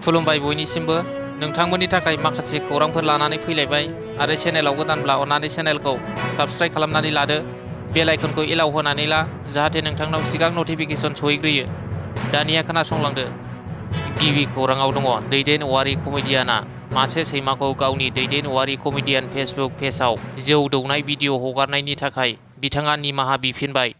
खुलुमबाय बयनिसिमबो नोंथांमोननि थाखाय माखासे खौरांफोर लानानै फैलायबाय आरो चेनेलाव गोदानब्ला अन्नानै चेनेलखौ साबस्क्राइब खालामनानै लादो बेल आइकनखौ एलाव होनानै ला जाहाथे नोंथांनाव सिगां नटिफिकेसन सहैग्रोयो। दानिया खोनासंलांदो। गिबि खौराङाव दङ दैदेन औवारि कमेडियाना मासे सैमाखौ गावनि दैदेन औवारि कमेडियान फेसबुक पेजआव जौ दौनाय भिडिअ हगारनायनि थाखाय बिथाङा निमाहा बिफिनबाय।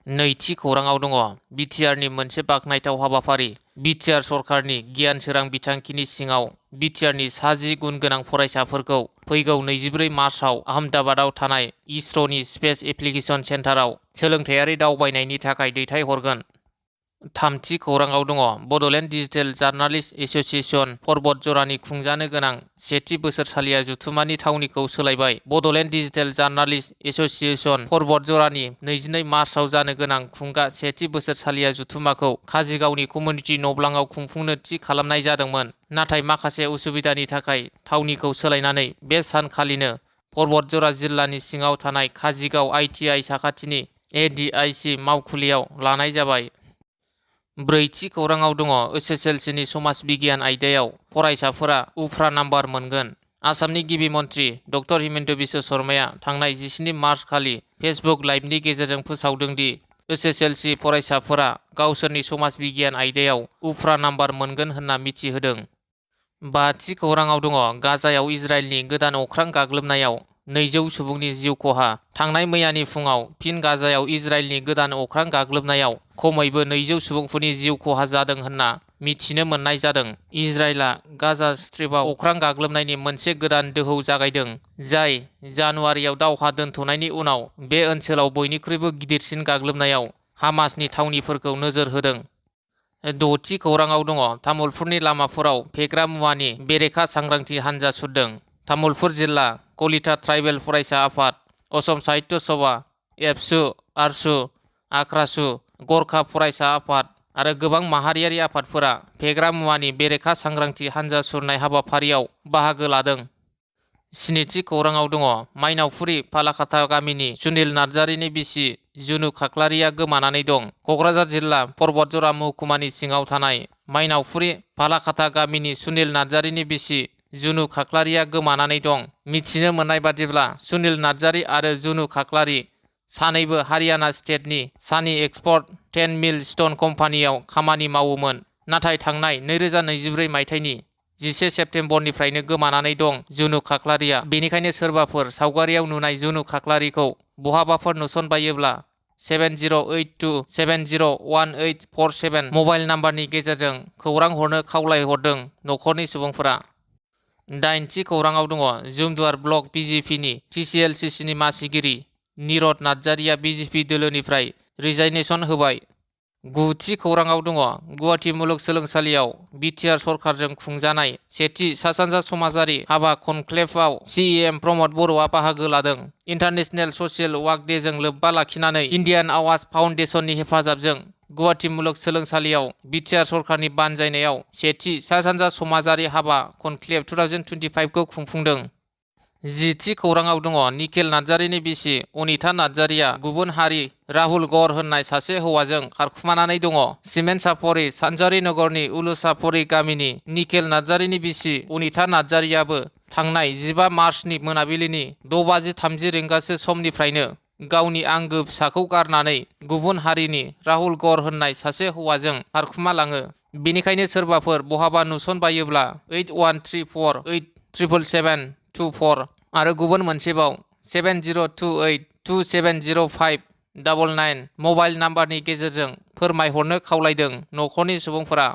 नैथि खौराङाव दङ बिटिआरनि मोनसे बाखनायथाव हाबाफारि बिटिआर सरकारनि गियान सोरां बिथांखिनि सिङाव बिटिआरनि 10 गुन गोनां फरायसाफोरखौ फैगौ 24 मार्चआव आहमदाबादाव थानाय इसर'नि स्पेस एप्लिकेशन सेन्टाराव सोलोंथायारि दावबायनायनि थाखाय दैथायहरगोन। थामथि खौराङाव दङ बड'लेण्ड डिजिटेल जार्नालिस्ट एस'सिएशन पर्बत जरानि खुंजानो गोनां सेथि बोसोरसालिया जथुम्मानि थावनिखौ सोलायबाय। बड'लेण्ड डिजिटेल जार्नालिस्ट एस'सिएशन पर्बत जरानि 22 मार्चआव जानो गोनां खुंगा सेथि बोसोरसालिया जथुम्माखौ काजिगावनि कमिउनिटि न'ब्लाङाव खुंफुंनो थि खालामनाय जादोंमोन, नाथाय माखासे उसुबिदानि थाखाय थावनिखौ सोलायनानै बे सानखालिनो पर्बत जरा जिल्लानि सिङाव थानाय काजिगाव आइटिआइ साखाथिनि एडिआइसि मावखुलियाव लानाय जाबाय। ब्रैथि खौराङाव दङ एसएसएलसिनि समाज बिगियान आयदायाव फरायसाफोरा उफ्रा नाम्बार मोनगोन। आसामनि गिबि मन्थ्रि डक्टर हिमन्त बिश्व शर्माया थांनाय 17 मार्च खालि फेसबुक लाइभनि गेजेरजों फोसावदों दि एसएसएलसि फरायसाफोरा गावसोरनि समाज बिगियान आयदायाव उफ्रा नाम्बार मोनगोन होनना मिथिहोदों। बाथि खौराङाव दङ गाजायाव इजराइलनि गोदान अख्रां गाग्लोबनायाव 200 सुबुंनि जिउ खहा। थांनाय मैयानि फुङाव फिन गाजायाव इजराइलनि गोदान अख्रां गाग्लोबनायाव खमैबो 200 सुबुंफोरनि जिउ खहा जादों होनना मिथिनो मोननाय जादों। इजराइलआ गाजा स्ट्रिपआव अख्रां गाग्लोबनायनि मोनसे गोदान दोहौ जागायदों, जाय जानुवारियाव दावहा दोनथ'नायनि उनाव बे ओनसोलाव बयनिख्रुइबो गिदिरसिन गाग्लोबनायाव हामासनि थावनिफोरखौ नोजोर होदों। द'थि खौराङाव दङ तामुलपुरनि लामाफोराव फेग्रा मुवानि बेरेखा सांग्रांथि हानजा सुरदों। तामुलपुर जिल्ला कलिता ट्राइबेल फरायसा आफाद, असम साहित्य सभा, एबसु, आरसु, आक्रासु, गरखा फरायसा आफाद आरो गोबां माहारियारि आफादफोरा फेग्रा मुवानि बेरेखा सांग्रांथि हानजा सुरनाय हाबाफारियाव बाहागो लादों। स्निथि खौराङाव दङ माइनावफुरि फालाकाटा गामिनि सुनिल नार्जारिनि बिसि जुनु खाख्लारिया गोमानानै दं। क'क्राझार जिल्ला पर्बतजरा महकुमानि सिङाव थानाय माइनावफुरि फालाकाटा गामिनि सुनिल नार्जारिनि बिसि जुनु खाख्लारिया गोमानानै दं। मिथिनो मोननाय बादिब्ला सुनिल नार्जारि आरो जुनु खाख्लारि सानैबो हारियाना स्टेटनि सानि एक्सपर्ट 10 मिल स्टन कम्पानियाव खामानि मावोमोन, नाथाय थांनाय 2024 मायथाइनि 11 सेप्तेम्बरनिफ्रायनो गोमानानै दं जुनु खाख्लारिया। बेनिखायनो सोरबाफोर सावगारियाव नुनाय जुनु खाख्लारिखौ बहाबाफोर नुसनबायोब्ला 7082701847 मबाइल नाम्बारनि गेजेरजों खौरां हरनो खावलायहरदों न'खरनि सुबुंफोरा। दाइनथि खौराङाव दङ जुमदुवार ब्लक बिजेपिनि टिसिएलसिसिनि मासिगिरि निरद नार्जारिया बिजेपि दोलोनिफ्राय रिजाइनेसन होबाय। गुथि खौराङाव दङ गुवाहाटी मुलुगसोलोंसालियाव बिटिआर सरकारजों खुंजानाय सेथि सा-सानजा समाजारि हाबा कनक्लेभआव सिएम प्रमद बर'आ बाहागो लादों। इन्टारनेशनेल ससियेल वार्क डेजों लोब्बा लाखिनानै इन्डियान आवाज फाउन्डेशननि हेफाजाबजों गुवाहाटी मुलुगसोलोंसालियाव बिटिआर सरकारनि बानजायनायाव सेथि सा-सानजा समाजारि हाबा कनक्लेभ 2025 खौ खुंफुंदों। जिथि खौराङाव दङ निखिल नार्जारिनि बिसि अनिता नार्जारिया गुबुन हारि राहुल गौर होननाय सासे हौवाजों खारखुमानानै दङ। सिमेन्ट सापरि सानजारि नगरनि उलुसापरि गामिनि निखिल नार्जारिनि बिसि अनिता नार्जारियाबो थांनाय 15 मार्चनि मोनाबिलिनि 6:30 रिंगासो समनिफ्रायनो गावनि आंगो फिसाखौ गारनानै गुबुन हारिनि राहुल गौर होननाय सासे हौवाजों खारखुमालाङो। बेनिखायनो सोरबाफोर बहाबा नुसनबायोब्ला 8134877724 आरो गुबुन मोनसेबाव 7028270599 मबाइल नाम्बारनि गेजेरजों फोरमायहरनो खावलायदों न'खरनि सुबुंफोरा।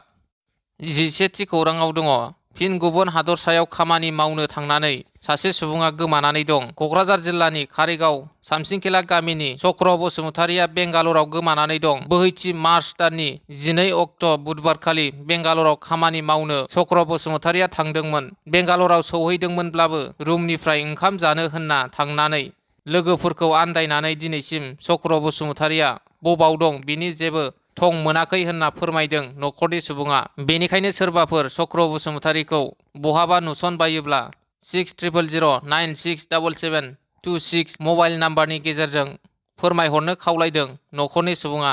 11थि खौराङाव दङ फिन गुबुन हादरसायाव खामानि मावनो थांनानै सासे सुबुङा गोमानानै दं। क'क्राझार जिल्लानि कारिगाव सामसिंखेला गामिनि चक्र बसुमतारिया बेंगालराव गोमानानै दं। बोहैथि मार्च दाननि 12 अक्ट' बुधबारखालि बेंगालराव खामानि मावनो चक्र बसुमतारिया थांदोंमोन। बेंगालराव सौहैदोंमोनब्लाबो रुमनिफ्राय ओंखाम जानो होनना थांनानै लोगोफोरखौ आन्दायनानै दिनैसिम चक्र बसुमतारिया बबाव दं बिनि जेबो थं मोनाखै होनना फोरमायदों न'खरनि सुबुङा। बेनिखायनो सोरबाफोर चक्र बसुमतारिखौ बहाबा नुसनबायोब्ला 6000967726 मबाइल नाम्बारनि गेजेरजों फोरमायहरनो खावलायदों न'खरनि सुबुङा।